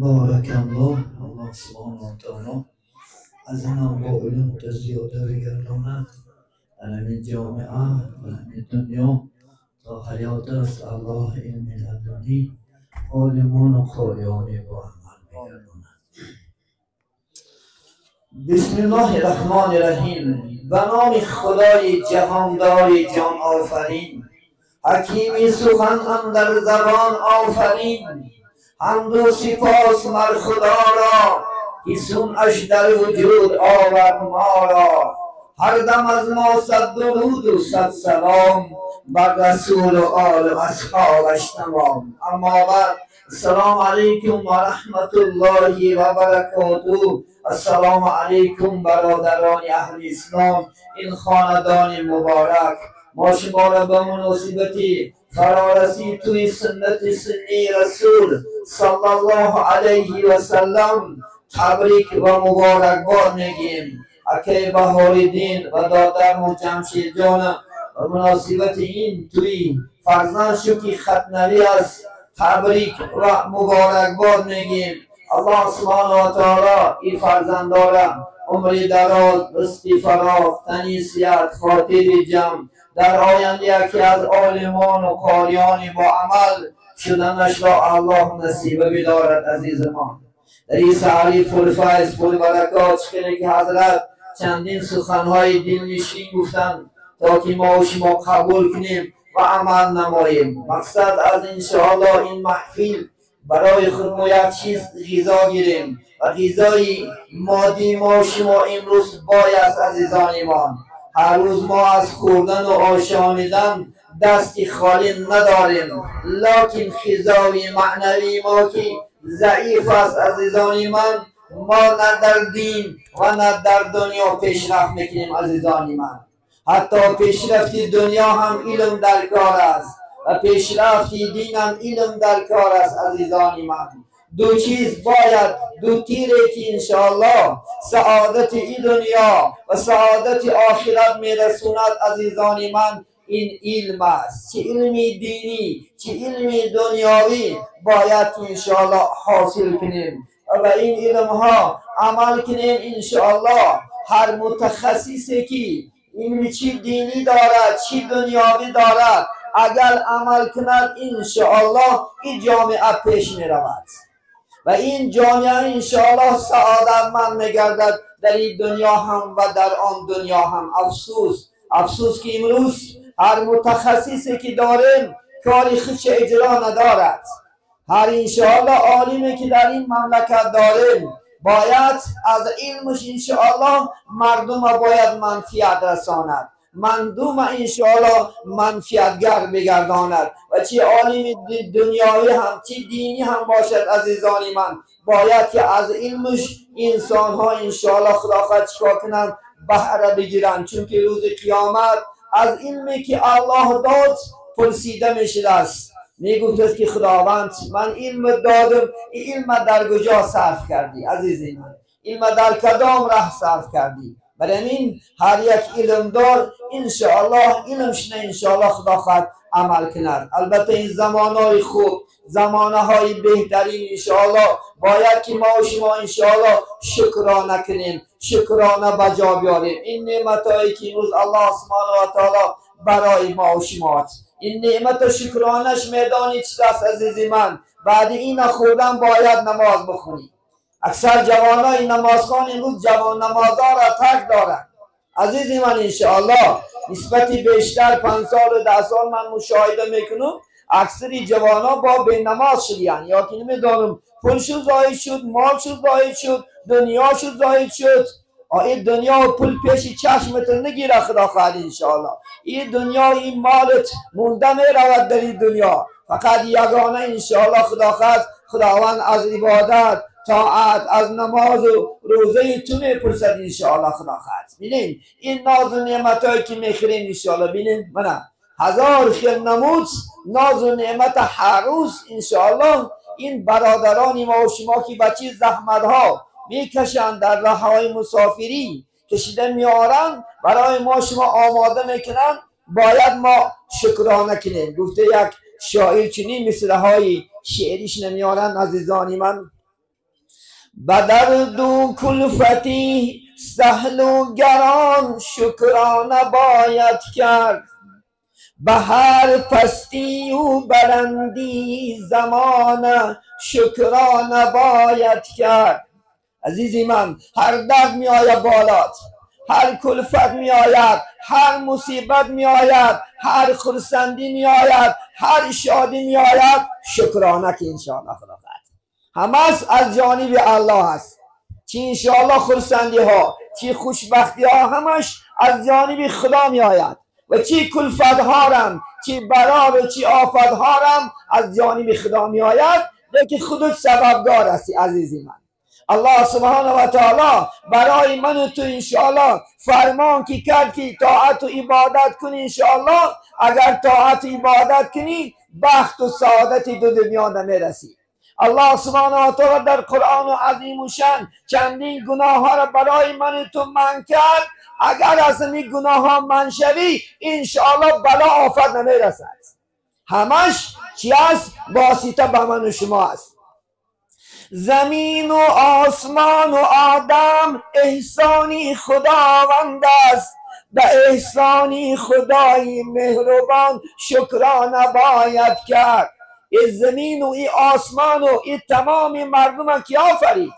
Баракаллоҳ. Аллоҳ субҳонаҳу ва таъоло аз инам бо илм зиёда бигардонад дар ҳамин ҷомеа, дар ҳамин дунё то ҳаёт аст. Аллоҳ илми ладунӣ олимону қориёни бо амал бигардонад. Бисмиллоҳи раҳмони раҳим. Ба номи Худои ҷаҳондори ҷонофарин, ҳакими сухан андар забон офарин, ҳамду сипос мар Худоро ки сунъаш дар вуҷуд овард моро. Ҳар дам аз мо сад дуруду сад салом бар расулу олу асҳобаш тамом. Аммо баъд, ассалому алайкум ва раҳматуллоҳи ва баракотуҳ. Ассалому алайкум бародарони аҳли ислом, ин хонадони муборак. Мо шуморо ба муносибати фарорасии тӯи суннати суннии расул саллаллоҳу алайҳи васаллам табрик ва муборакбод мегӯем. Акай Баҳориддин ва додарму Ҷамшедҷона ба муносибати ин тӯи фарзанд шу ки хатнавӣ аст табрик ва муборакбод мегӯем. Аллоҳ субҳонаҳу ва таоло ин фарзандора умри дароз, ризқи фароғ, тани сиҳат, хотири ҷамъ, дар оянда яке аз олимону қориёни боамал шуданашро Аллоҳ насиба бидорад. Азизамон, дар ин саҳари пурфайз, пурбаракот, чӣ ки ҳазрат чандин суханҳои дилнишин гуфтанд, то ки мо шумо қабул кунем ва амал намоем. Мақсад аз иншоаллоҳ ин маҳфил барои худ мо як чиз ғизо гирем ва ғизои моддии мо шумо имрӯз бояд, азизонимон. Ҳар рӯз мо аз хӯрдану ошомидан дасти холӣ надорем, локин ғизои маънавии мо ки заиф аст, азизони ман, мо на дар дин ва на дар дунё пешрафт мекунем. Азизони ман, ҳатто пешрафти дунё ҳам илм дар кор аст ва пешрафти динам илм дар кор аст. Азизони ман, ду чиз бояд, ду тире ки иншоаллоҳ саодати и дунё ва саодати охират мерасонад, азизони ман, ин илм аст. Чӣ илми динӣ, чӣ илми дунёвӣ бояд ки иншоаллоҳ ҳосил кунем ва ба ин илмҳо амал кунем. Иншоаллоҳ ҳар мутахассисе ки илми чӣ динӣ дорад, чӣ дунёвӣ дорад, агар амал кунад, иншоаллоҳ ин ҷомеа пеш меравад ва ин ҷомеа иншоаллоҳ саодатманд мегардад дар ин дунё ҳам ва дар он дунё ҳам. Афсӯс, афсӯс ки имрӯз ҳар мутахассисе ки дорем кори худша иҷро надорад. Ҳар иншоаллоҳ олиме ки дар ин мамлакат дорем бояд аз илмаш иншоаллоҳ мардума бояд манфиат расонад, мардума иншоаллоҳ манфиатгар бигардонад. Ва чӣ олими дунёвӣ ҳам, чӣ динӣ ҳам бошад, азизони ман, бояд ки аз илмаш инсонҳо иншоаллоҳ худо хоҳад чикор кунанд, баҳра бигиранд. Чунки рӯзи қиёмат аз илме ки Аллоҳ дод пурсида мешудааст. Мегуфтааст ки Худованд, ман илм додам, ин илма дар куҷо сарф кардӣ? Азизи ман, илма дар кадом раҳ сарф кардӣ? Барои ҳамин ҳар як илмдор иншоаллоҳ илмшина иншоаллоҳ худо хоҳад амал кунад. Албатта ин замонҳои хуб, замонаҳои беҳтарин иншоаллоҳ бояд ки мо шумо иншоаллоҳ шукрона кунем, шукрона ба ҷо биёрем ин неъматҳое ки имрӯз Аллоҳ субҳонаҳу ва таоло барои мо шумост. Ин неъмату шукронаш медонӣ чист аст, азизи ман? Баъди ина хӯрдан бояд намоз бихонӣ. Аксар ҷавонои намозхон имрӯз ҷавон намозҳоро тарк доранд. Азизи ман, иншоаллоҳ нисбати бештар 5 солу 10 сол ман мушоҳида мекунам, аксари ҷавонҳо бо бенамоз шудиянд. Ё ки намедонам, пул шуд зоид шуд, мол шуд зоид шуд, дунё шуд зоид шуд. Ин дунё пул пеши чашматон нагирад, худо хоҳад иншоаллоҳ. Ин дунё, ин молат монда меравад дар ин дунё. Фақат ягона иншоаллоҳ худо хоҳад Худованд аз ибодат, тоат, аз намозу рӯзаи ту мепурсад иншоаллоҳ худо хоҳад. Бинед ин нозу неъматҳое ки мехӯрем иншоаллоҳ, бинед мана ҳазор хел намуд нозу неъмата ҳар рӯз иншоаллоҳ ин бародарони мо шумо ки ба чӣ заҳматҳо мекашанд, дар роҳҳои мусофирӣ кашида меоранд, барои мо шумо омода мекунанд, бояд мо шукрона кунем. Гуфта як шоир чунин мисраҳои шеъриш намеоранд, азизони ман. به درد و کلفتی سهل و گران شکرانه باید کرد. به هر پستی و بلندی زمانه شکرانه باید کرد. عزیزی من، هر درد می آید بالات، هر کلفت می آید، هر مصیبت می آید، هر خرسندی می آید، هر شادی می آید، شکرانه که انشاءالله خدا خواهد. همه از جانب الله است. چی انشاءالله خرسندی ها، چی خوشبختی ها، همش از جانب خدا می آید. و چی کلفت هارم، چی بلا و چی آفت هارم از جانب خدا می آید. لیکن خودت سببگار هستی عزیزی من. الله سبحانه و تعالی برای من و تو انشاءالله فرمان که کرد که طاعت و عبادت کنی. انشاءالله اگر طاعت و عبادت کنی بخت و سعادت دو دنیا نمیرسی. الله سبحانه و تعالی در قرآن و عظیم و شان چندین گناه ها را برای من و تو من کرد. اگر از این گناه ها من شوی انشاءالله بلا آفت نمیرسد. همش چی است؟ واسطه به من و شما است. زمین و آسمان و آدم احسانی خداوند است. به احسانی خدای مهربان شکرانه باید کرد. این زمین و این آسمان و این تمام مردم کی آفرید؟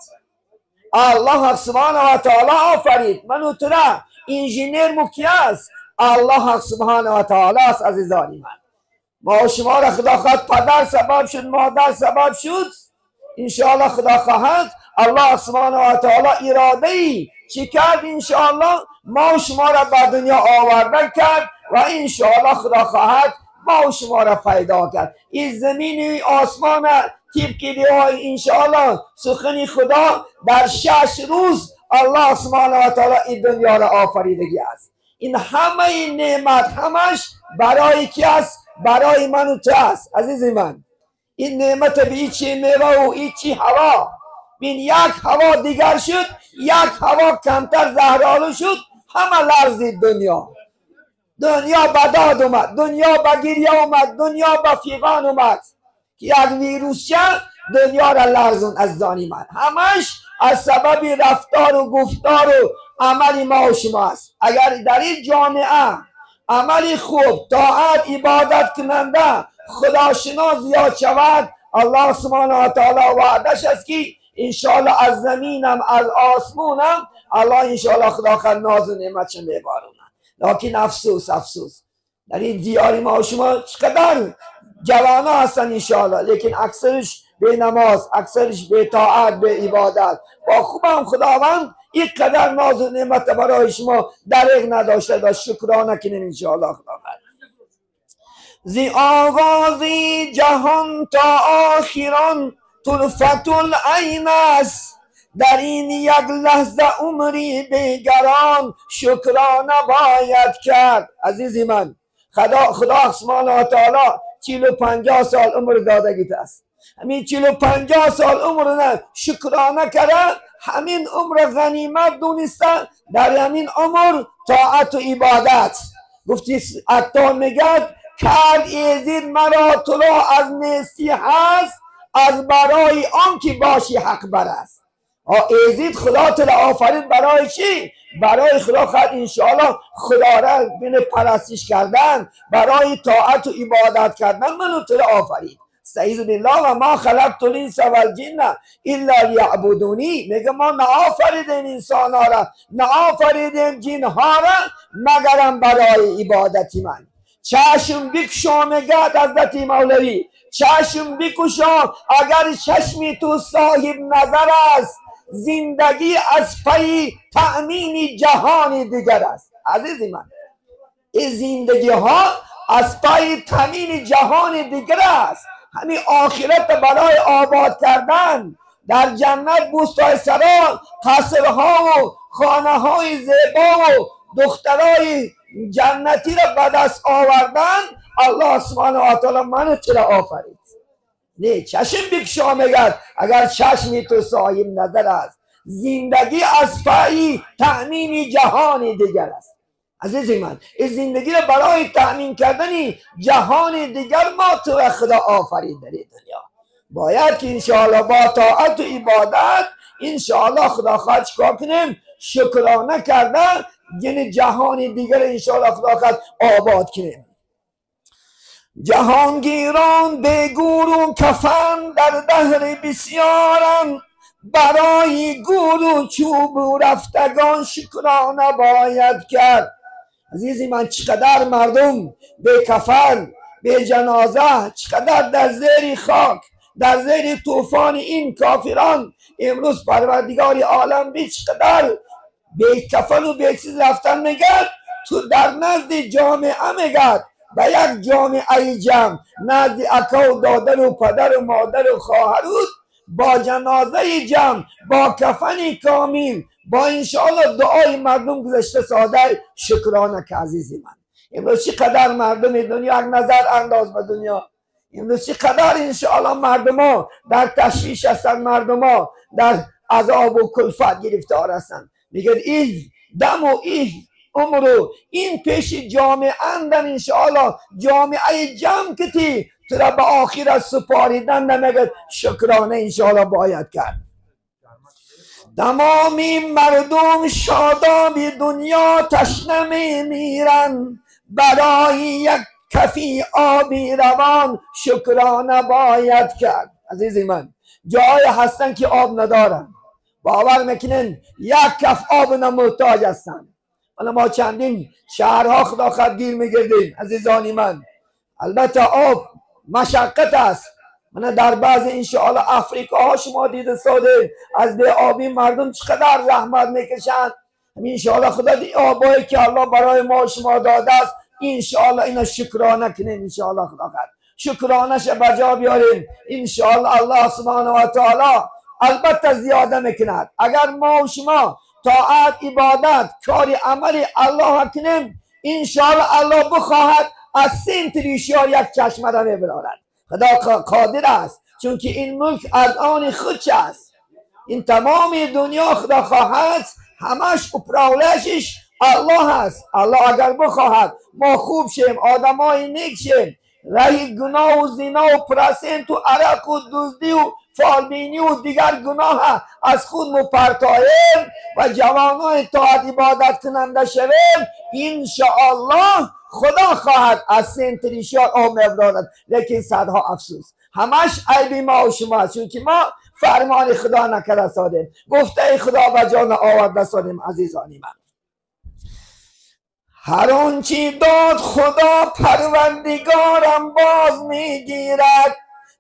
الله سبحانه و تعالی آفرید. من و تو را انجینر مو کی است؟ الله سبحانه و تعالی است. عزیزانی من، ما و شما را خدا خواهد پدر سبب شد، مادر سبب شد. انشاءالله خدا خواهد الله سبحانه و تعالی اراده ای چی کرد؟ انشاءالله ما و شما را به دنیا آورده کرد و انشاءالله خدا خواهد ما و شما را پیدا کرد. این زمین و آسمان طبق های انشاءالله سخن خدا در 6 روز الله سبحانه و تعالی این دنیا را آفریدگی است. این همه این نعمت همش برای کی است؟ برای من و تو است. عزیز من، این نعمت به ایچی میوه و ایچی هوا، بین یک هوا دیگر شد، یک هوا کمتر زهرآلود شد، همه لرزید دنیا. دنیا به داد اومد، دنیا به گریه اومد، دنیا به فیغان اومد که یک ویروس چه دنیا را لرزون. از زانی من همش از سبب رفتار و گفتار و عمل ما و شما است. اگر در این جامعه عمل خوب، طاعت، عبادت کننده، خداشناس زیاد شود، الله سبحانه و تعالی وعدش است که انشاءالله از زمینم از آسمونم الله انشاءالله خدا خواهد ناز و نعمتش میبارونه. لکن افسوس افسوس در این دیار ما و شما چقدر جوانا هستن انشاءالله، لیکن اکثرش به نماز، اکثرش به طاعت، به عبادت. با خوبم خداوند اینقدر ناز و نعمت برای شما دریغ نداشته و شکرانه کنیم انشاءالله خداوند. زی آغازی جهان تا آخران طرفة العین است. در این یک لحظه عمری بیگران شکرانه باید کرد. عزیزی من، خدا سبحانه و تعالی 40 و 50 سال عمر دادگیت است. همین 40 و 50 سال عمر نه شکرانه کرده، همین عمر غنیمت دونسته، در همین عمر طاعت و عبادت. گفتی عطار میگه کرد ایزید مرا طلوع از نیستی هست، از برای آن که باشی حق بر است. ایزید خدا تو را آفرید برای چی؟ برای خدا خواهد انشاءالله خدا را بین پرستش کردن، برای طاعت و عبادت کردن منو تو را آفرید. استعیذ بالله و ما خلقت الانس والجن الا لیعبدونی. میگه ما نه آفریدیم انسان ها را، نه آفریدیم جن ها را مگرم برای عبادت من. چشم بکشا میگه حضرت مولوی، چشم بکشا اگر چشمی تو صاحب نظر است، زندگی از پی تأمین جهان دیگر است. عزیز من، این زندگی ها از پی تأمین جهان دیگر است. همین آخرت برای آباد کردن در جنت بوستای سرا، قصرها و خانه های زیبا و دخترای جنتی را به دست آوردن، الله سبحانه و تعالی منو چرا آفرید؟ نه چشم بکشا میگد اگر چشمی تو صاحب نظر است، زندگی از پای تأمین جهان دیگر است. عزیز من، این زندگی را برای تأمین کردن جهان دیگر ما تو خدا آفرید در دنیا. باید که انشاءالله با طاعت و عبادت انشاءالله خدا خواهد چکار کنیم؟ شکرانه کرده یعنی جهان دیگر انشاءالله خدا خواهد آباد کنیم. جهانگیران به گور و کفن در دهر بسیارم، برای گور و چوب و رفتگان شکرانه باید کرد. عزیزی من، چقدر مردم به کفن، به جنازه، چقدر در زیر خاک، در زیر طوفان این کافران امروز پروردگار عالم بی چقدر به کفن و به چیز رفتن میگرد، تو در نزد جامعه میگرد، به یک جامعه جمع نزد اکا و دادر و پدر و مادر و خواهر با جنازه جمع، با کفن کامل، با انشاءالله دعای مردم گذشته ساده شکرانه که عزیزی من. امروز چقدر مردم دنیا، یک نظر انداز به دنیا، امروز چقدر انشاءالله مردم ها در تشویش هستند، مردم ها در عذاب و کلفت گرفتار هستند. میگه این دم و این عمر و این پیش جامعه اندن انشاءالله جامعه جمع کتی تو را به آخرت سپاریدن نمیگه شکرانه انشاءالله باید کرد. تمامی مردم شاداب دنیا تشنه میمیرن، برای یک کفی آبی روان شکرانه باید کرد. عزیزی من، جای هستن که آب ندارن، باور میکنن یک کف آب محتاج هستن. حالا ما چندین شهرها خدا خود گیر میگردیم عزیزانی من. البته آب مشقت است. من در بعض انشاءالله افریقا ها شما دیده ساده از به آبی مردم چقدر زحمت میکشند. انشاءالله خدا دی آبایی که الله برای ما شما داده است انشاءالله اینا شکرانه کنیم. انشاءالله خدا خود شکرانه بجا بیاریم. انشاءالله الله سبحانه و تعالی البته زیاده میکند. اگر ما و شما طاعت، عبادت، کار عمل الله کنیم انشاءالله الله بخواهد از سین تریشیار یک چشمه را میبرارد. خدا قادر است، چون که این ملک از آن خودش است. این تمام دنیا خدا خواهد همش اپراولشش الله است. الله اگر بخواهد ما خوب شیم، آدمای نیک شیم، راه گناه و زنا و پرسنت و عرق و دزدی و فالبینی و دیگر گناه از خود مپرتاییم و جوانای طاعت عبادت کننده شویم، انشاءالله خدا خواهد از سنتریشیار آب میبرارد. لیکن صدها افسوس همش عیب ما و شما، چون که ما فرمان خدا نکرده سادیم، گفته خدا به جان آورده سادیم. عزیزانی من، هر آنچه داد خدا پروردگارم باز میگیرد،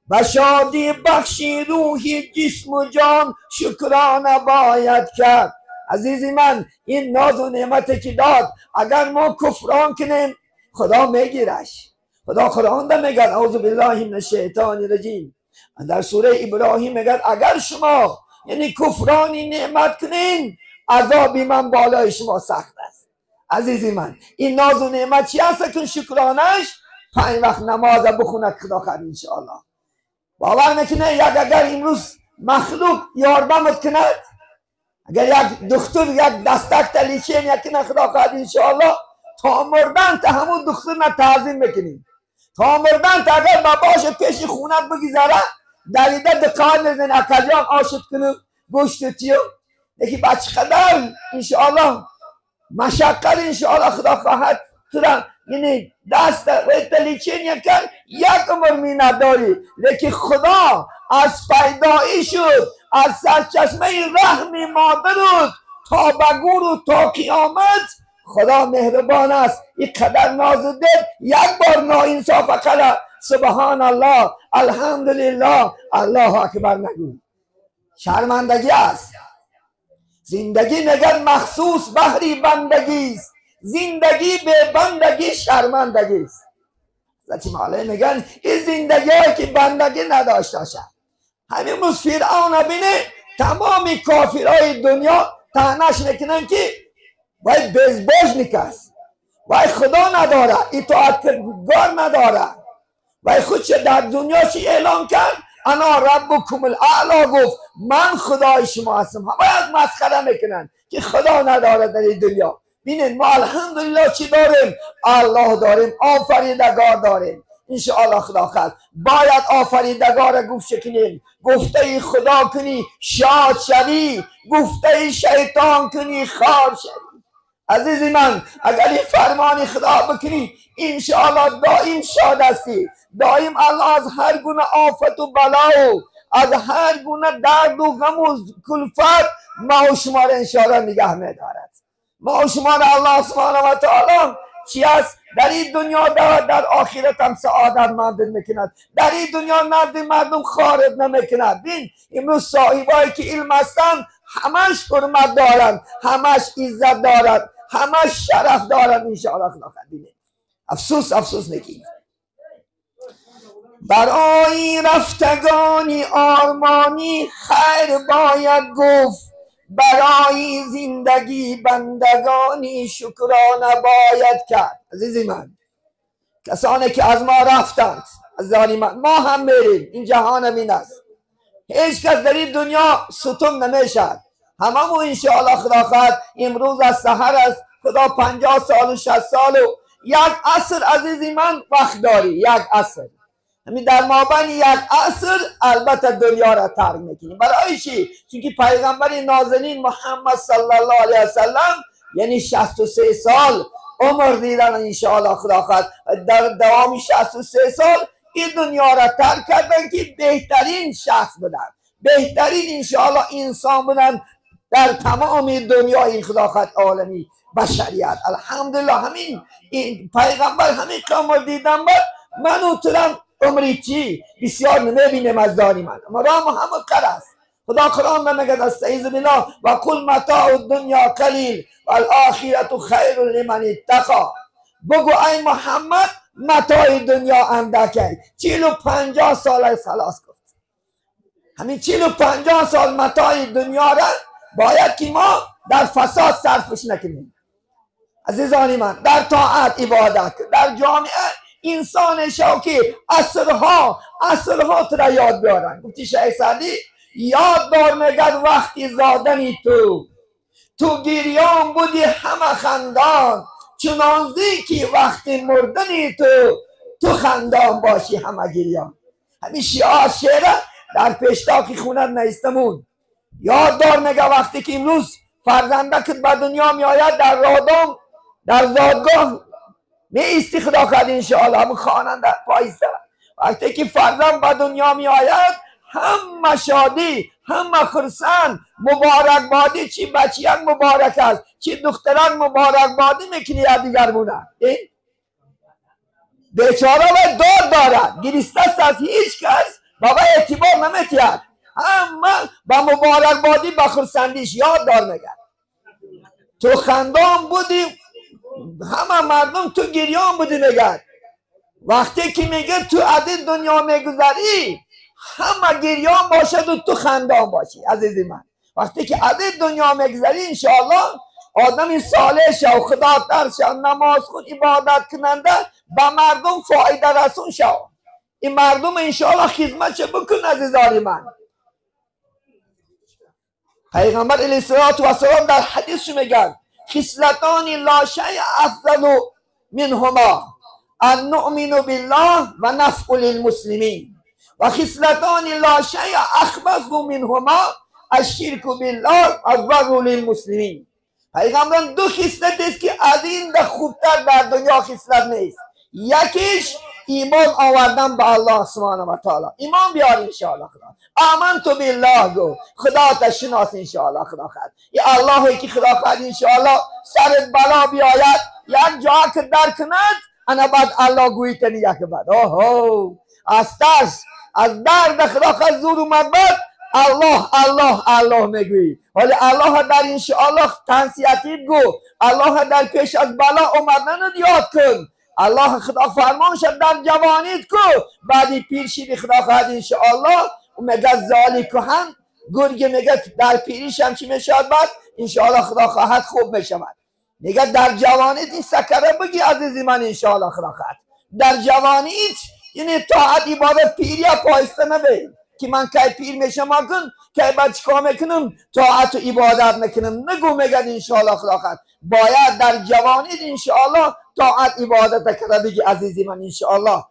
و شادی بخشی روحی جسم و جان شکرانه باید کرد. عزیزی من، این ناز و نعمتی که داد اگر ما کفران کنیم خدا میگیرش. خدا قرآن ده میگه اعوذ بالله من الشیطان الرجیم، در سوره ابراهیم میگه اگر شما یعنی کفرانی نعمت کنین عذاب من بالای شما سخت است. عزیزی من، این ناز و نعمت چی هست که شکرانش 5 وقت نماز بخونه خدا خیر انشاءالله. باور میکنه یک اگر امروز مخلوق یاردمت کند، اگر یک دکتر یک دستک تلیچین یکنه خدا خواهد انشاءالله تا مردن تا همون دکتر نه تعظیم میکنیم، تا مردن تا اگر باباش پیش خونه بگذاره دلیده دقان نزن اکل جان آشد کنم گوشت تیو. لیکن با چقدر انشاءالله مشقت انشاءالله خدا خواهد تو را یعنی دست و تلیچین یکن یک عمر می نداری، لیکن خدا از پیدایی شد، از سرچشمه رحم مادر تا به گور و تا قیامت خدا مهربان است. این قدر ناز دل یک بار ناانصاف قدر سبحان الله الحمدلله الله اکبر نگو، شرمندگی است. زندگی نگر مخصوص بهری بندگی است، زندگی به بندگی شرمندگی است. حضرت مولی میگن این زندگی هایی که بندگی نداشته باشد. همین روز فرعون بینه تمام کافرهای دنیا طعنش میکنن که وای безбожник است، وای خدا نداره، اطاعتکار نداره، وای خودش در دنیا چی اعلام کرد؟ انا ربکم الاعلی، گفت من خدای شما هستم. همه از مسخره میکنن که خدا نداره در این دنیا. ببینید ما الحمدلله چی داریم؟ الله داریم، آفریدگار داریم. انشاءالله خدا خواهد باید آفریدگار گفت کنیم، گفته خدا کنی شاد شوی، گفته شیطان کنی خار شوی. عزیز من اگر این فرمان خدا بکنی انشاءالله دائم شاد هستی، دائم الله از هر گونه آفت و بلا و از هر گونه درد و غم و کلفت ما و شما را انشاءالله نگه می‌دارد. ما و شما را الله سبحانه و تعالی چی است؟ در این دنیا در آخرت هم سعادتمند میکند، در این دنیا نزد مردم خارج نمیکند. بین امروز صاحبایی که علم هستند همش حرمت دارند، همش عزت دارند، همش شرف دارند انشاءالله خدا خواهد. افسوس افسوس نگید. برای رفتگانی آرمانی خیر باید گفت، برای زندگی بندگانی شکرانه باید کرد. عزیزی من کسانی که از ما رفتند، عزیزانی من، ما هم میریم، این جهان این است، هیچ کس در این دنیا ستون نمیشد، هممون انشاءالله خدا خواهد امروز از سحر است، خدا 50 سال و 60 سال و یک عصر عزیزی من وقت داری، یک عصر، همین در مابین یک عصر البته دنیا را ترک میکنیم. برای چی؟ چون که پیغمبر نازنین محمد صلی الله علیه وسلم یعنی 63 سال عمر دیدن انشاءالله خدا خواهد، در دوام 63 سال این دنیا را ترک کردن که بهترین شخص بودن، بهترین انشاءالله انسان بودن در تمام دنیا، این خدا خواهد عالمی بشریت. الحمدلله همین این پیغمبر همین عمر دیدن بعد من و تو عمری چی بسیار نمیبینیم از داری من، اما راه محمد قر است. خدا قرآن میگه استعیذ بالله و قل متاع الدنیا قلیل والآخرة خیر لمن اتقا. بگو ای محمد متاع دنیا اندکه، 40 و 50 سال از خلاص گفت. همین 40 و 50 سال متاع دنیا را باید که ما در فساد صرفش نکنیم. عزیزانی من در طاعت عبادت در جامعه انسان شو که عصرها عصرها تو را یاد بیارن. گفتی شیخ سعدی یاد دار میگد وقتی زادنی تو، تو گریان بودی همه خندان، چنان که وقتی مردنی تو، تو خندان باشی همه گریان. همین شیعه شعر در پیشتاکی خونت نیستمون. یاد دار میگه وقتی که امروز فرزنده که به دنیا می آید در رادام در زادگاه می ایستی خدا خواهد انشاءالله همون خواننده پایسته. وقتی که فرزند به دنیا می آید همه شادی همه خرسند مبارک بادی، چی بچیان مبارک است چی دختران مبارک بادی میکنی یا دیگر مونه. این بیچاره و داد دارد گریسته است از هیچ کس بابا اعتبار نمیتید، همه با مبارک بادی با خرسندیش. یاد دار میگه تو خندان بودی همه مردم تو گریان بودی. میگه وقتی که میگه تو از این دنیا میگذری همه گریان باشد و تو خندان باشی. عزیزی من وقتی که از این دنیا میگذری انشاءالله آدم صالح شو، خدا ترس شو، نماز خون، عبادت کننده، به مردم فایده رسون شو، این مردم انشاءالله خدمت بکن. عزیزان من پیغمبر علیه الصلاة والسلام در حدیث میگن خصلتان لا شیء افضل منهما ان نؤمن بالله و نفع للمسلمین و خصلتان لا شیء اخبث منهما الشرک بالله و الضرر للمسلمین. پیغمبران دو خصلت است که از این ده خوبتر در دنیا خصلت نیست. یکیش ایمان آوردن به الله سبحانه و تعالی، ایمان بیار انشاءالله خدا، آمنت بالله گو، خدا تشناس انشاءالله خدا خواهد. یا الله که خدا خواهد انشاءالله سرت بلا بیاید یک جا که در کند انا بعد الله گویی تنی یک بعد اوهو از ترس از درد خدا خواهد زور اومد بعد الله الله الله میگویی. ولی الله در انشاءالله تنسیتی گو، الله در پیش از بلا اومدن یاد کن، الله خدا فرمان شد در جوانیت کو بعدی پیر شیدی خدا خواهد انشاءالله و میگه زالی کهن گرگ میگه در پیریش هم چی میشود بعد انشاءالله خدا خواهد خوب میشود. میگه در جوانیت این سکره بگی عزیزی من انشاءالله خدا خواهد در جوانیت یعنی طاعت عبادت پیری پایسته نبی که من کی پیر میشم کن کی بعد چیکار میکنم طاعت و عبادت نکنم نگو. میگه انشاءالله خدا خواهد باید در جوانیت انشاءالله طاعت عبادت کرده بگی عزیزی من انشاءالله.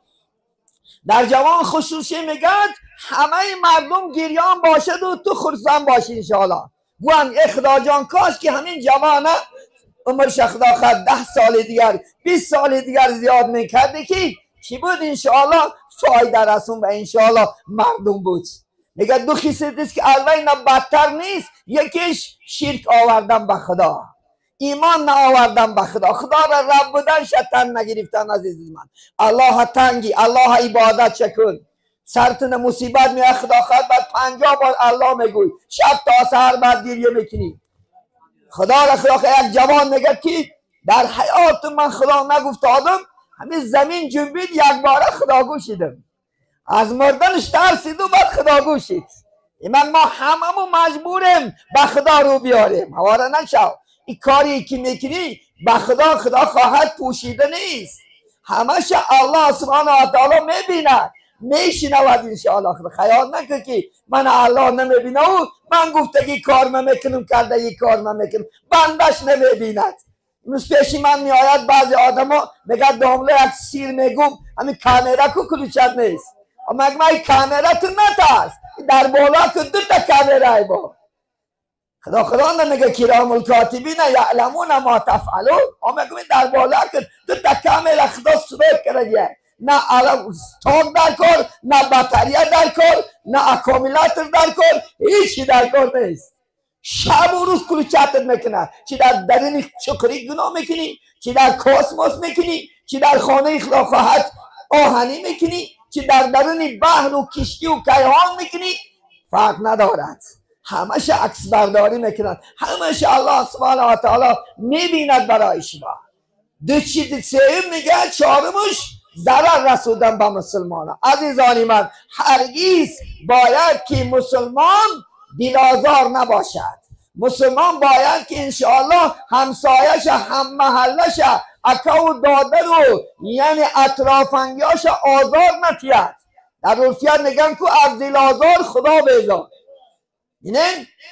در جوان خصوصی میگد همه مردم گریان باشد و تو خرسان باشی انشاءالله. گوان ای خدا جان کاش که همین جوانه عمرش خدا خواهد 10 سال دیگر 20 سال دیگر زیاد میکرده که چی بود انشاءالله فایده رسون و انشاءالله مردم بود. میگه دو خصلت است که اول اینا بدتر نیست، یکیش شرک آوردن به خدا، ایمان نآوردن به خدا، خدا را رب بودن شتن نگرفتن. عزیز من الله تنگی، الله عبادت شکن، سرتون مصیبت میاد خدا خواهد بعد 50 بار الله میگوی، شب تا سحر بعد گریه میکنی. خدا را خدا خواهد. یک جوان میگه که در حیات من خدا نگفت آدم، همین زمین جنبید یک باره خدا گوشیدم، از مردنش ترسید و بعد خدا گوشید. من ما هممون مجبوریم به خدا رو بیاریم، هواره نشو. این کاری که میکنی به خدا، خدا خواهد پوشیده نیست، همش الله سبحانه و تعالی میبیند میشنود انشاءالله. خیال نکن که من الله نمیبینه و من گفتگی کار من میکنم، کردگی کار من میکنم، بندش نمیبیند. امروز پیش من میآید بعضی آدما میگه دامله یک سیر میگم همین کامرا کو کلوچت نیست، اما من کامرا تو نترس، در بالا که 2 تا کامرا با خدا خدا نمیگه کرام الکاتبین یعلمون ما تفعلون، اما میگم در بالا که 2 تا کامرا خدا صورت کرده، نه تاق در کار، نه بطریه در کار، نه اکومولاتور در کار، هیچی در کار نیست. شب و روز کلوچتت میکنه، چی در درین چقری گناه میکنی، چی در کاسموس میکنی، چی در خانه خدا خواهد آهنی میکنی، چی در درون بحر و کشتی و کیهان میکنی، فرق ندارد، همش عکس برداری میکنند، همش الله سبحانه و تعالی میبیند برای شما. دو چیز سوم میگه، چهارمش ضرر رسوندن به مسلمان. عزیزان من هرگز باید که مسلمان دل آزار نباشد. مسلمان باید که انشاءالله همسایش، هم محلش، اکا و دادر و یعنی اطرافنگیاش آزار نتید. در عرفیت میگن که از دل آزار خدا بیزار.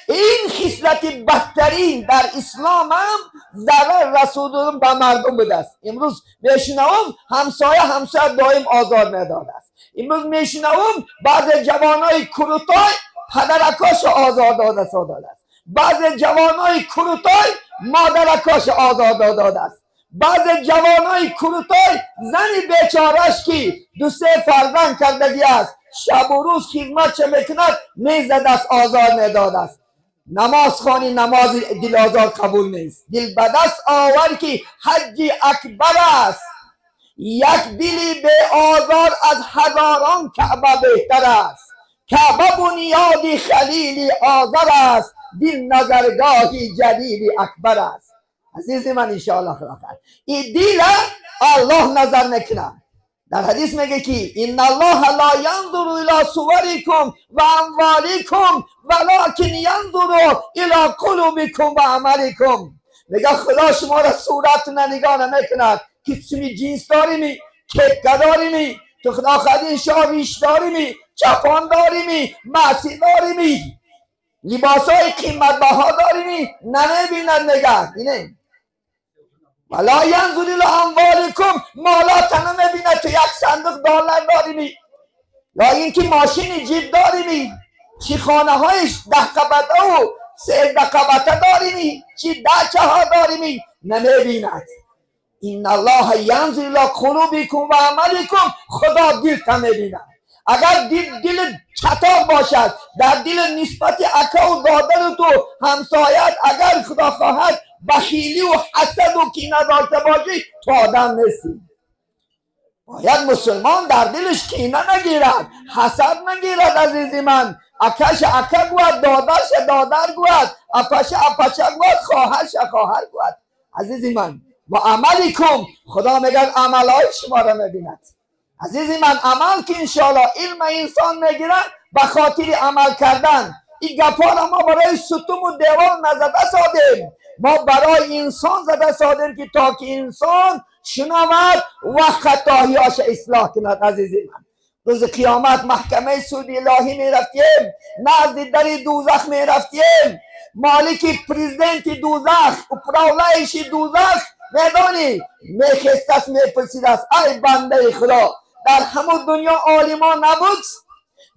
این خصلت بدترین در اسلام هم ضرر رسوندن به مردم بوده است. امروز میشنوم همسایه همسایه دائم آزار میداده است. امروز میشنوم بعض جوانای کروتای پدرکاش آزار داده است. بعض جوانای کروتای مادرکاش آزار داده است. بعض جوانای کروتای زنی بیچارش که 2-3 فرزند کردگی است، شب و روز خدمت چه میکند میزد است، آزار میداد است. نماز خوانی نماز دل آزار قبول نیست. دل به دست آور که حج اکبر است، یک دلی به آزار از هزاران کعبه بهتر است. کعبه بنیاد خلیل آذر است، دل نظرگاهی جلیل اکبر است. عزیز من انشاءالله خدا خیر این دل الله نظر نکنه. در حدیث میگه که ان الله لا ینظر الی صورکم و اموالکم ولکن ینظر الی قلوبکم و عملکم. میگه خدا شما را صورت نگاه نمیکند که چمی جنس داری، کتکه داری، تو خدا خواهد شاه ریش داری، چپان داری، معصی داری، لباس های قیمت بها داری، نمیبیند. نگه اینه ولا ینظر الی اموالکم، مالات نمیبیند تو یک صندوق دلار داری، یا اینکه ماشین جیب داری، چی خانه های 10 قبطه و 13 قبطه داری، چی دچه ها داری، نمیبیند. ان الله ینظر الی قلوبکم و عملکم، خدا دل تا میبیند. اگر دل چطور باشد، در دل نسبت اکا و دادر تو همسایت، اگر خدا خواهد بخیلی و حسد و کینه داشته باشی، تو آدم نیستی. باید مسلمان در دلش کینه نگیرد، حسد نگیرد. عزیزی من اکش اکا گوید، دادرش دادر گوید، اپش اپش گوید، خواهرش خواهر گوید. عزیزی من و عملکم، خدا میگه عملهای شما را میبیند. عزیزی من عمل که انشاءالله علم انسان میگیره به خاطر عمل کردن. این گپا را ما برای ستون و دیوار نزده سادیم، ما برای انسان زده سادیم که تا که انسان شنود و خطاهیاش اصلاح کند. عزیزی من روز قیامت محکمه سود الهی میرفتیم، نزد در دوزخ میرفتیم، مالک پرزیدنت دوزخ، управляющий دوزخ میدانی میخست است، میپرسید است ای بنده خدا در همون دنیا عالمان نبود،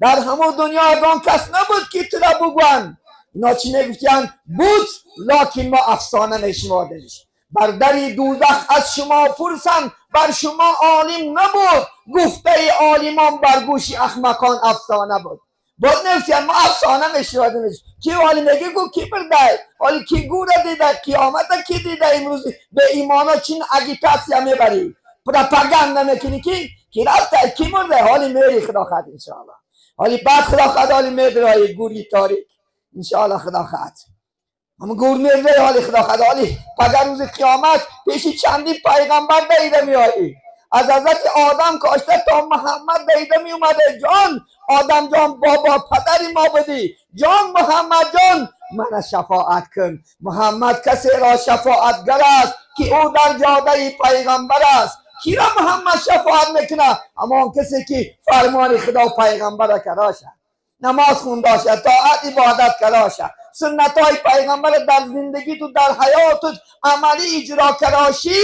در همون دنیا اگان کس نبود که تو را بگوین. اینا چی نگفتن؟ بود، لکن ما افسانه نشماردنش. بر در دوزخ از شما پرسن، بر شما عالم نبود، گفته عالمان بر گوش احمقان افسانه بود. بود نفتیم ما افسانه نشماردنش. کی عالم میگه گو کی برده، حالی کی گوره دیده، قیامت کی دیده؟ امروز به ایمانا چین اگیتاسیا میبری، پروپاگاندا میکنی کی رفته کی مرده. حالی میری خدا خواهد انشاءالله، حالی بعد خدا خواهد حالی میدرایی گوری تاریک انشاءالله خدا خواهد هم گور میره. حالی خدا خواهد حالی پگر روز قیامت پیشی چندی پیغمبر دیده میایی، از حضرت آدم کاشته تا محمد دیده می اومده. جان آدم جان بابا پدری ما بدی، جان محمد جان من شفاعت کن. محمد کسی را شفاعتگر است که او در جاده پیغمبر است. کی را محمد شفاعت میکنه؟ اما کسی که فرمان خدا پیغمبر کراشه، نماز خونداشه، طاعت عبادت کراشه، سنت های پیغمبر در زندگی تو در حیات عملی اجرا کراشی،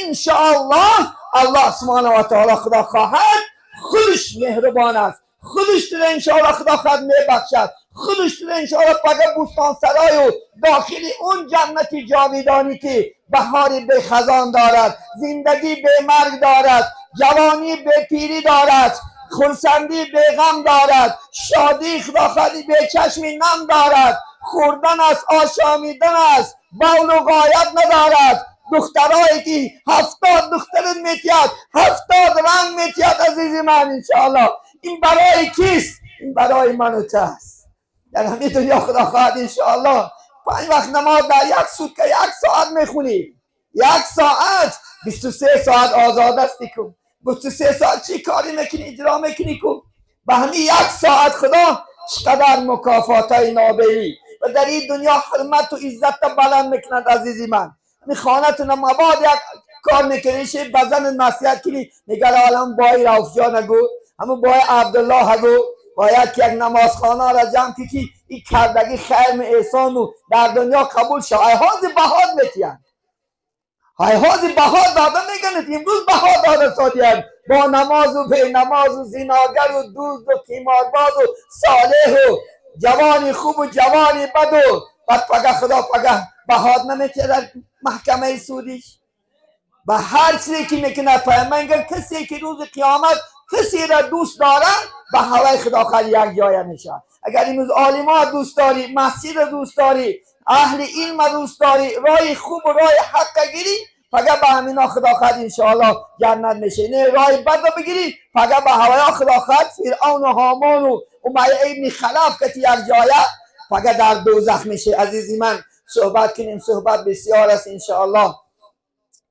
انشاءالله الله سبحانه و تعالی خدا خواهد خودش مهربان است، خودش تو انشاءالله خدا خواهد میبخشد، خودش تو انشاءالله پگه بوستان سرای و داخل اون جنت جاویدانی که بهاری به خزان دارد، زندگی به مرگ دارد، جوانی به پیری دارد، خرسندی به غم دارد، شادی خدا خواهد به چشم نم دارد، خوردن است آشامیدن است، بول و غایت ندارد. دخترایی که 70 دختر میتید، 70 رنگ میتید عزیز من انشاءالله. این برای کیست؟ این برای من و تو است. در همین دنیا خدا خواهد انشاءالله 5 وقت نماز در یک سوت که 1 ساعت میخونی، 1 ساعت 23 ساعت آزاد هستی کن، 23 ساعت چی کاری میکنی اجرا میکنی کن. به همین 1 ساعت خدا چقدر مکافات های نابلی و در این دنیا حرمت و عزت بلند میکند عزیزی من. می خانه مباد یک کار میکنی شی بزن نصیحت کنی، نگر عالم بای رؤوف جان گو، همون بای عبدالله گو، باید که یک نمازخانه را جمع کی که این کردگی خیر احسان و در دنیا قبول شد. ای حاضر بهاد میتین، ای حاضر بهاد داده میگن، امروز بهاد داده سادیان با نماز و بی نماز و زیناگر و دوست و قیمارباز و صالح و جوانی خوب و جوانی بد و بعد پگه خدا پگه بهاد نمیتیه در محکمه سودیش. و هر چیزی که میکنه پیامبر کسی که روز قیامت کسی را دوست داره به هوای خدا خیلی یک جای میشه. اگر امروز عالما دوست داری، مسجد را دوست داری، اهل علم دوست داری، رای خوب و رای حق گیری، پگه به همینا خدا خواهد انشاءالله جنت میشه. نه رای بد را بگیری، پگه به هوای خدا خواهد فرعون و هامان و امیه ابن خلف که یک جایه پگه در دوزخ میشه. عزیزی من صحبت کنیم، صحبت بسیار است انشاءالله.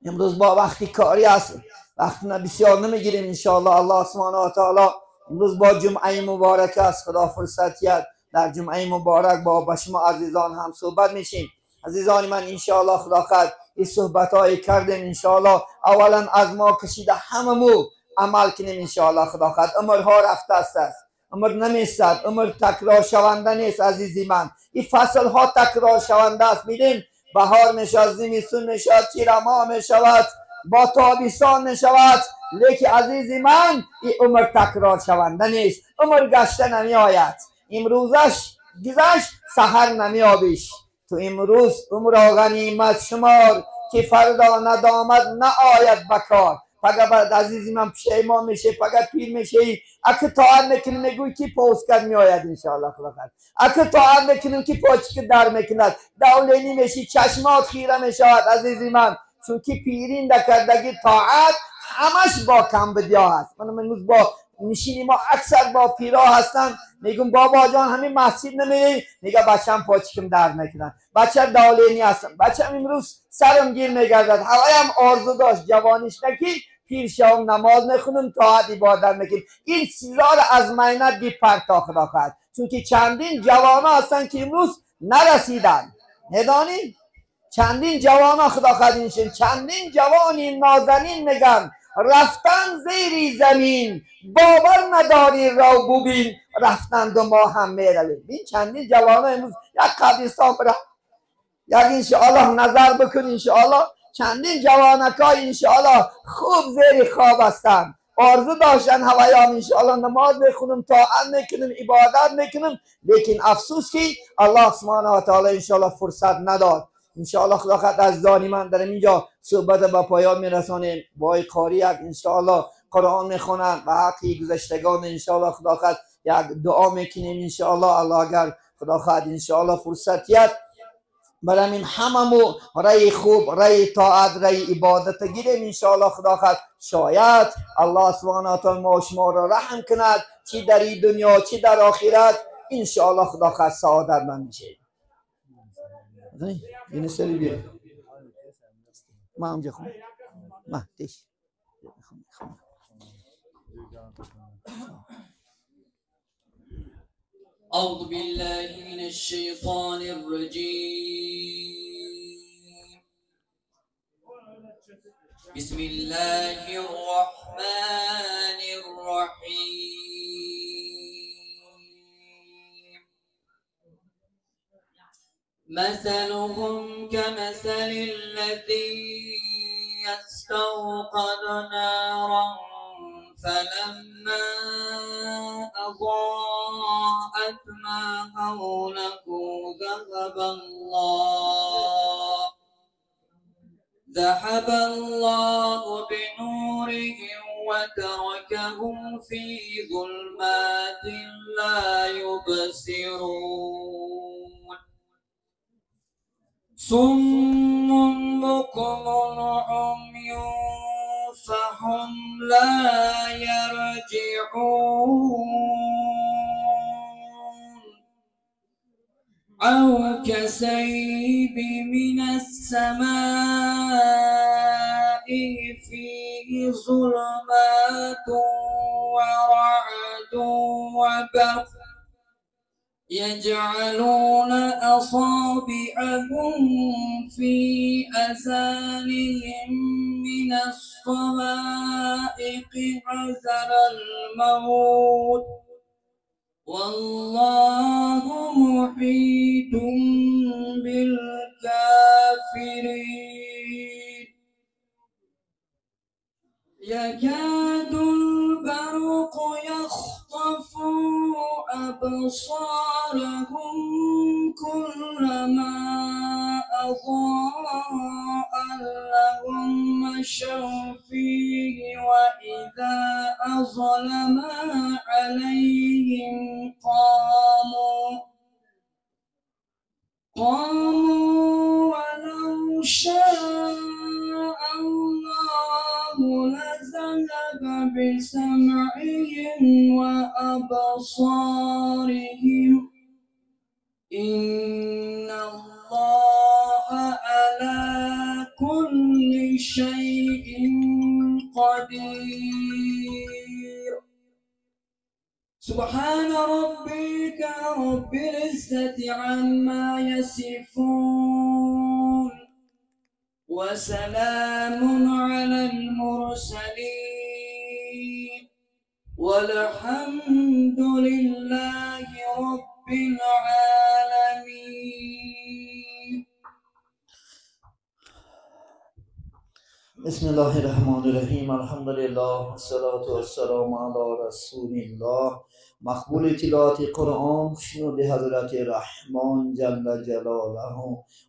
امروز با وقتی کاری است، وقت بسیار نمیگیریم انشاءالله. الله سبحانه و تعالی امروز با جمعه مبارک است، خدا فرصت یاد در جمعه مبارک با شما عزیزان هم صحبت میشیم. عزیزان من انشاءالله خدا خواهد این صحبت های کردیم انشاءالله اولا از ما کشیده هممو عمل کنیم انشاءالله. خدا خواهد عمرها رفته است، عمر نمیستد، عمر تکرار شونده نیست عزیزی من. این فصل ها تکرار شونده است. میدیم بهار میشود، زمستون میشود، تیرماه میشود، با تابستان میشود، لیکن عزیزی من این عمر تکرار شونده نیست. عمر گشته نمی آید، امروزش گذشت سحر نمی آبیش. تو امروز عمر غنیمت شمار که فردا ندامت نآید بکار. پگه بعد عزیزی من پشیمان میشه، پگه پیر میشه، اگه طاعت میکنی میگوی کی پوز کرد میآید انشاءالله خدا خیر. اگه طاعت میکنیم که پاچک در میکند، دولینی میشی، چشمات خیره میشود عزیزی من. چون که پیرین دکردگی طاعت همش با کم بدیا هست. من امروز با نشینی ما اکثر با پیرا هستن، میگم بابا جان همین مسجد نمیری، میگه بچم پاچکم در میکنن، بچه دالینی هستم، بچم امروز سرم گیر میگردد، هوایم آرزو داشت جوانیش نکی پیر شوم نماز میخونم طاعت عبادت میکنم. این چیزا رو از مینت بیپر تا خدا خواهد. چون که چندین جوانا هستن که امروز نرسیدن، ندانی چندین جوانا خدا خواهد این چندین جوانی نازنین میگن رفتن زیری زمین، باور نداری را ببین، رفتن دو ما هم میرویم. این چندین جوان امروز یک قبرستان برا یک انشاءالله نظر بکن انشاءالله چندین جوانکای انشاءالله خوب زیر خواب هستند، آرزو داشتن هوایان انشاءالله نماز میخونم، طاعت میکنم، عبادت میکنم، لیکن افسوس که الله سبحانه و تعالی انشاءالله فرصت نداد. انشاءالله خدا خد از من در اینجا صحبت با پایان میرسانیم. با قاری یک انشاءالله قرآن میخونن و حقی گذشتگان انشاءالله خدا خد یک دعا میکنیم انشاءالله. الله اگر خدا خد انشاءالله فرصتیت برای این هممو رای خوب، رای طاعت، رای عبادت گیریم انشاءالله. خدا خد شاید الله سبحانه و تعالی ما شما را رحم کند، چی در این دنیا چی در آخرت انشاءالله خدا خد سعادتمند میشه. اینو سری بیا ما اونجا خون ما تیش. أعوذ بالله من الشيطان الرجيم. بسم الله الرحمن الرحيم. مثلهم كمثل الذي يستوقد نارا فلما أضاءت ما حوله ذهب الله بنورهم وتركهم في ظلمات لا يبصرون. صم بكم عمي فهم لا يرجعون. أو كسيب من السماء فيه ظلمات ورعد وبرق يجعلون أصابعهم في أذانهم من الصواعق حذر الموت والله محيط بالكافرين. يكاد البرق يخطف أبصارهم كلما أضاء لهم مشوا فيه وإذا أظلم عليهم قاموا ولو شاء الله لذهب بسمعهم وأبصارهم إن الله على كل شيء قدير. سبحان ربك رب العزة عما يصفون وسلام على المرسلين والحمد لله رب العالمين. بسم الله الرحمن الرحیم. الحمد لله والصلاة والسلام علی رسول الله. مقبول تلاوت قرآن خوشنود حضرت رحمان جل جلاله،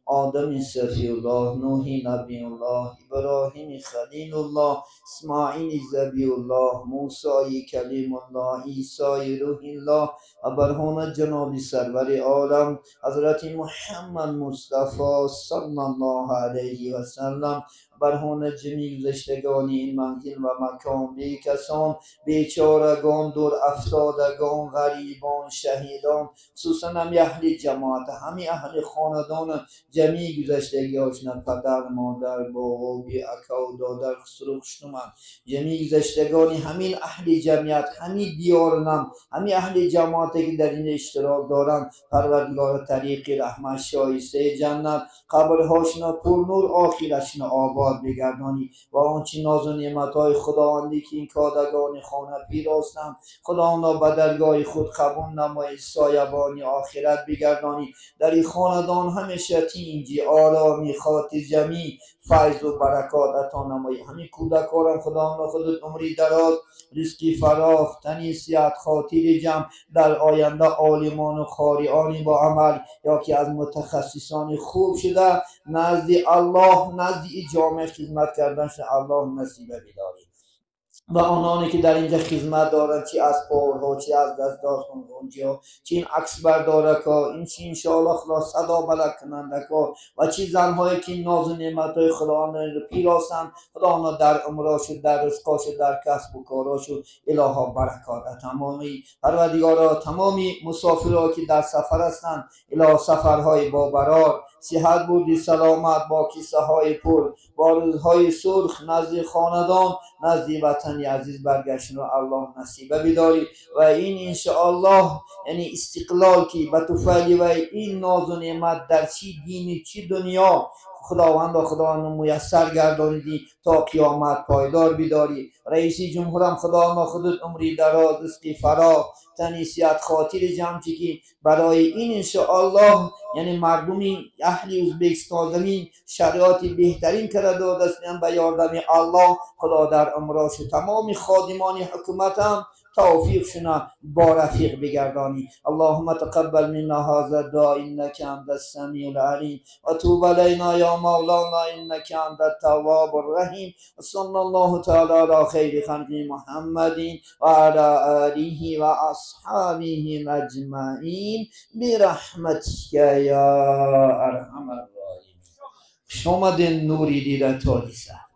آدم صفی الله، نوح نبی الله، ابراهیم خلیل الله، اسماعیل ذبیح الله، موسی کلیم الله، عیسی روح الله و برهان جناب سرور عالم حضرت محمد مصطفی صلی الله علیه و سلم، برهان جمیع گذشتگان این منزل و مکان، بیکسان، بیچارگان، دور افتادگان، غریبان، شهیدان، خصوصا هم اهل جماعت، همه اهل خاندان، جمیع گذشتگی هاشون، پدر، مادر، بابا، اکا و دادر، خسرو خوشنومن، جمیع گذشتگانی همین اهل جمعیت، همین دیارنم، همین اهل جماعت که در این اشتراک دارن، پروردگار طریق رحمت شایسته جنت، قبرهاشون پر نور، آخرشون آباد بگردان. بگردانی و آنچه ناز و نعمت‌های خداوندی که این کادگان خانه پیراستند خداوندا به درگاه خود قبول نمایی، سایبانی آخرت بگردانی. در این خاندان همیشه تینجی، آرامی، خاطر جمعی، فیض و برکات عطا نمایی. همین کودکارم خداوندا خودت عمری دراز، رزقی فراخ، تنی صحت، خاطر جمع، در آینده عالمان و قاریان با عمل یا که از متخصصان خوب شده نزد الله، نزد جامعه خدمت کردن شده الله نصیبه بداری. و آنانی که در اینجا خدمت دارند، چی از پارها، چی از دستدارخونجا، چی این عکس بردارکا، این چی انشاءالله خدا صدا بلد کنندکا و چی زنهایی که ناز و نعمتهای خداوند رو پیراستند، خدا در عمراشو، در رزقاشو، در کسب و کاراشو الها برکات. تمامی پروردگارا، تمامی مسافرها که در سفر هستند، اله سفرهای با برار، صحت بودی، سلامت، با کیسه های پر، با روزهای سرخ نزد خاندان، نزد وطن عزیز برگشتن رو الله نصیبه بداری. و این انشاءالله یعنی استقلال که به طفیل و این ناز و نعمت در چی دینی چی دنیا خداوند و خداوند میسر گردانیدی تا قیامت پایدار بیداری. رئیس جمهورم خداوند خودت عمری دراز، رزقی فراخ، تنی صحت، خاطر جمع که برای این انشاءالله یعنی مردمی اهل ازبکستان زمین شرایط بهترین کرده دادستن به یاردم الله خدا در عمراش تمام خادمان حکومتم توفیق شنا با رفیق بگردانی. اللهم تقبل منا هذا الدعاء انك انت السمیع العلیم و توب علینا یا مولانا انك انت التواب الرحیم. صلی الله تعالی علی خیر خلق محمد و علی آله و اصحابه اجمعین برحمتک یا ارحم الراحمین. خوش آمدین نوری دیده تاجی سر.